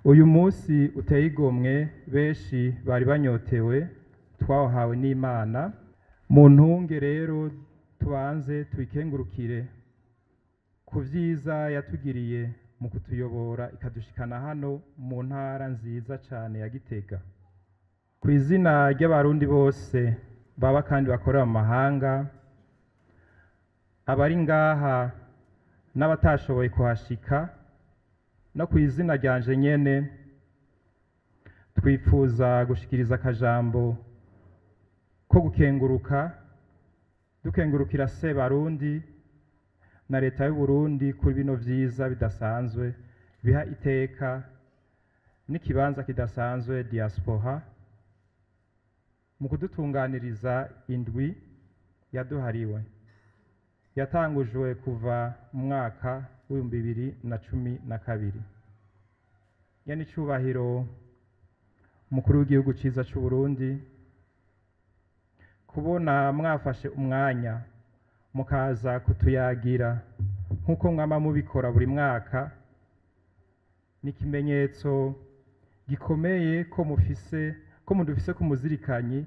Uyu munsi uteye igomwe benshi bari banyotewe, twawuhawe n'Imana. Mu ntunge rero tubanze tuyikengurukire ku vyiza yatugiriye mu kutuyobora ikadushikana hano mu ntara nziza cane ya Gitega. Ku izina ry'Abarundi bose baba kandi bakorera mu mahanga, abari ngaha n'abatashoboye kuhashika, no ku izina ryanje nyene, twipfuza gushikiriza akajambo ko gukenguruka, dukengurukira Sebarundi na leta y'u Burundi kuri bino vyiza bidasanzwe biha iteka n'ikibanza kidasanzwe diaspora mu kudutunganiriza indwi yaduhariwe yatangujwe kuva mu mwaka w'2012. Nyenicubahiro umukuru w'igihugu ciza c'u Burundi, kubona mwafashe umwanya mukaza kutuyagira nk'uko mwama mubikora buri mwaka, ni ikimenyetso gikomeye ko mufise, ko mudufise ku muzirikanyi,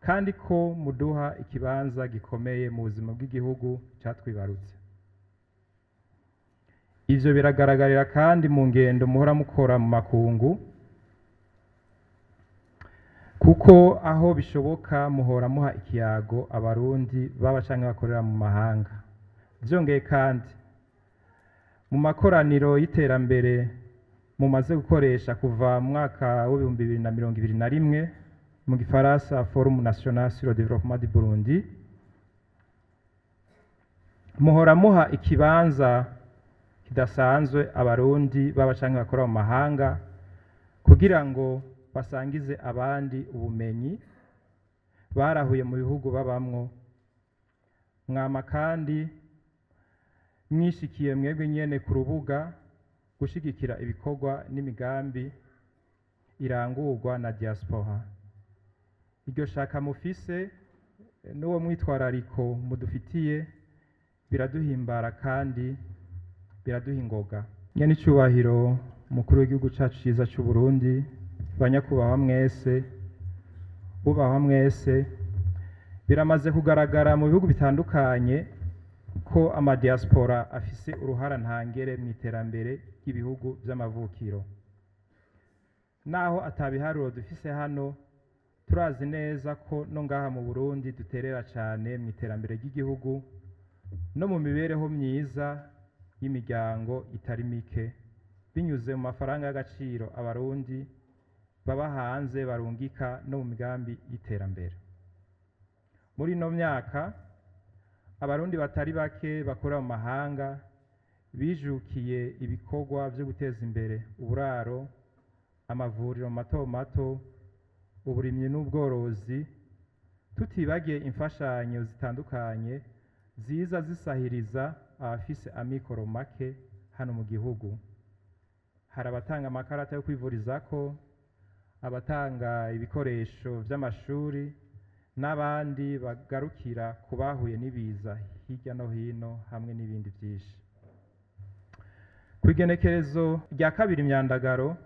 kandi ko muduha ikibanza gikomeye mu buzima bw'igihugu catwibarutse. Ivyo biragaragarira kandi mu ngendo muhora mukora mu makungu, kuko aho bishoboka muhora muha ikiyago Abarundi baba canke bakorera mu mahanga. Vyongeye kandi, mu makoraniro y'iterambere mumaze gukoresha kuva mu mwaka w'2021, mu gifaransa Forum National sur le Développement du Burundi, muhora muha ikibanza kidasanzwe Abarundi baba canke bakora mu mahanga kugira ngo basangize abandi ubumenyi barahuye mu bihugu babamwo. Mwama kandi mwishikiye mwebwe nyene ku rubuga gushigikira ibikorwa n'imigambi irangurwa na diaspora. Iryo shaka mufise n'uwo mwitwarariko mudufitiye biraduhimbara kandi biraduha ingoga. Nyenicubahiro umukuru w'igihugu cacu ciza c'u Burundi, banyakubahwa mwese, bubahwa mwese, biramaze kugaragara mu bihugu bitandukanye ko amadiaspora afise uruhara ntangere mu iterambere ry'ibihugu vy'amavukiro. Naho atabiharuro dufise hano, turazi neza ko no ngaha mu Burundi duterera cane mu iterambere ry'igihugu no mu mibereho myiza y'imiryango itari mike, binyuze mu mafaranga y'agaciro Abarundi baba hanze barungika no mu migambi y'iterambere. Muri ino myaka, Abarundi batari bake bakora mu mahanga bijukiye ibikorwa vyo guteza imbere uburaro, amavuriro mato mato, uburimyi n'ubworozi, tutibagiye imfashanyo zitandukanye ziza zisahiriza abafise amikoro make hano mu gihugu. Hari abatanga amakarata yo kwivurizako, abatanga ibikoresho vy'amashuri, n'abandi bagarukira ku bahuye n'ibiza hirya no hino, hamwe n'ibindi vyinshi. Kw'igenekerezo rya 2 Myandagaro,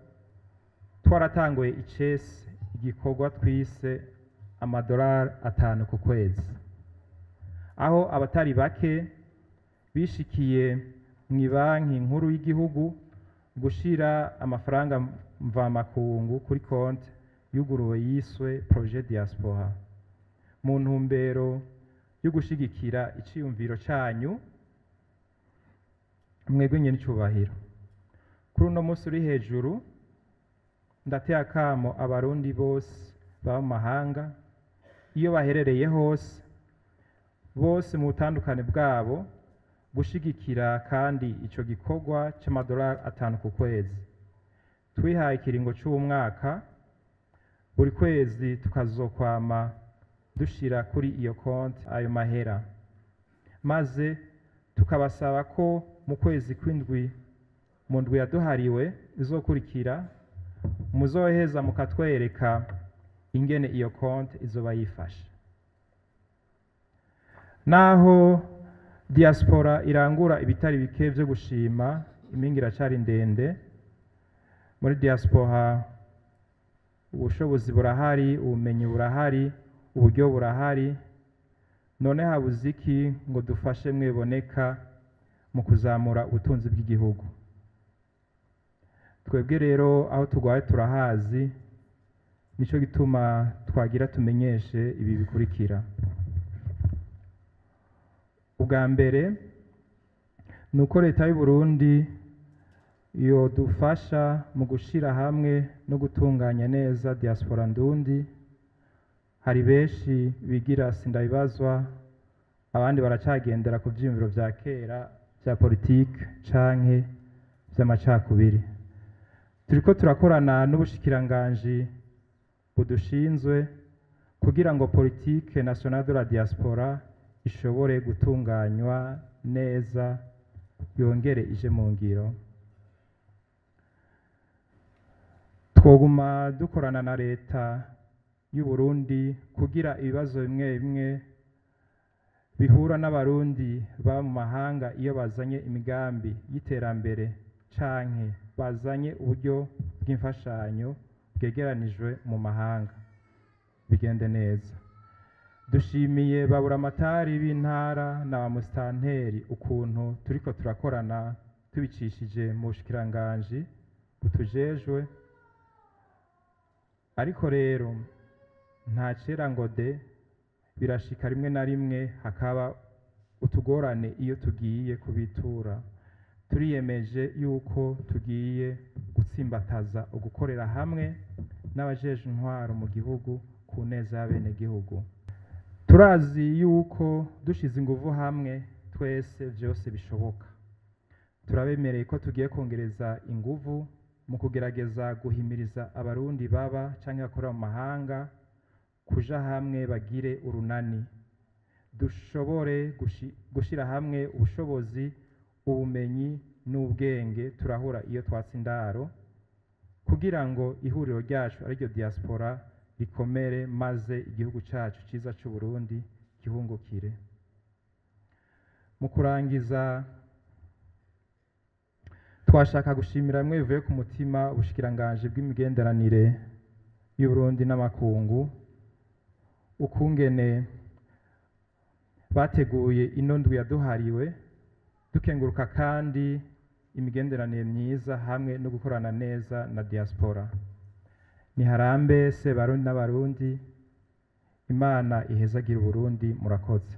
twaratanguye icese igikorwa twise amadolari 5 ku kwezi, aho abatari bake bishikiye mw'ibanki nkuru y'igihugu gushira amafaranga mvamakungu kuri konti yuguruwe yiswe Projet Diaspora, mu ntumbero yo gushigikira iciyumviro canyu mwebwe nyenicubahiro. Kuri uno munsi uri hejuru, ndateye akamo Abarundi bose baba mu mahanga, iyo baherereye hose, bose mu butandukane bwabo, gushigikira kandi ico gikorwa c'amadolari 5 ku kwezi. Twihaye ikiringo c'umwaka, buri kwezi tukazokwama dushira kuri iyo konti ayo mahera, maze tukabasaba ko mu kwezi kw'indwi, mu ndwi yaduhariwe izokurikira, muzoheza mukatwereka ingene iyo konti izoba yifashe. Naho diaspora irangura ibitari bike vyo gushima, impinga iracari ndende. Muri diaspora ubushobozi burahari, ubumenyi burahari, uburyo burahari. None habuze iki ngo dufashe mweboneka mu kuzamura ubutunzi bw'igihugu? Twebwe rero aho turwaye turahazi, nico gituma twagira tumenyeshe ibi bikurikira. Ubwa mbere ni uko leta y'u Burundi yodufasha mu gushira hamwe no gutunganya neza diaspora ndundi. Hari benshi bigira sindabibazwa, abandi baracagendera ku vyiyumviro vya kera vya politike canke vy'amacakubiri. Turiko turakorana n'ubushikiranganji budushinzwe kugira ngo politique nationale de la diaspora ishobore gutunganywa neza, yongere ije mu ngiro. Twoguma dukorana na leta y'u Burundi kugira ibibazo bimwe bimwe bihura n'abarundi baba mu mahanga iyo bazanye imigambi y'iterambere canke bazanye uburyo bw'imfashanyo bwegeranijwe mu mahanga bigende neza. Dushimiye baburamatari b'intara na ba musitanteri ukuntu turiko turakorana tubicishije mu bushikiranganji butujejwe. Ariko rero nta cera ngo de, birashika rimwe na rimwe hakaba utugorane iyo tugiye kubitura. Turiyemeje yuko tugiye gutsimbataza ugukorera hamwe n'abajejwe intwaro mu gihugu ku neza y'abenegihugu. Turazi yuko dushize inguvu hamwe twese vyose bishoboka. Turabemereye ko tugiye kongereza inguvu mu kugerageza guhimiriza abarundi baba canke bakora mu mahanga kuja hamwe bagire urunani, dushobore gushira hamwe ubushobozi, ubumenyi n'ubwenge turahura iyo twatse indaro, kugira ngo ihuriro ryacu ariryo diaspora rikomere, maze igihugu cacu ciza c'u Burundi gihungukire. Mu kurangiza, twashaka gushimira bimwe bivuye ku mutima ubushikiranganji bw'imigenderanire y'u Burundi n'amakungu, ukungene bateguye ino ndwi yaduhariwe. Dukenguruka kandi imigenderanire myiza hamwe no gukorana neza na diaspora. Niharambe se Barundi n'Abarundi, Imana ihezagira Uburundi. Murakoze.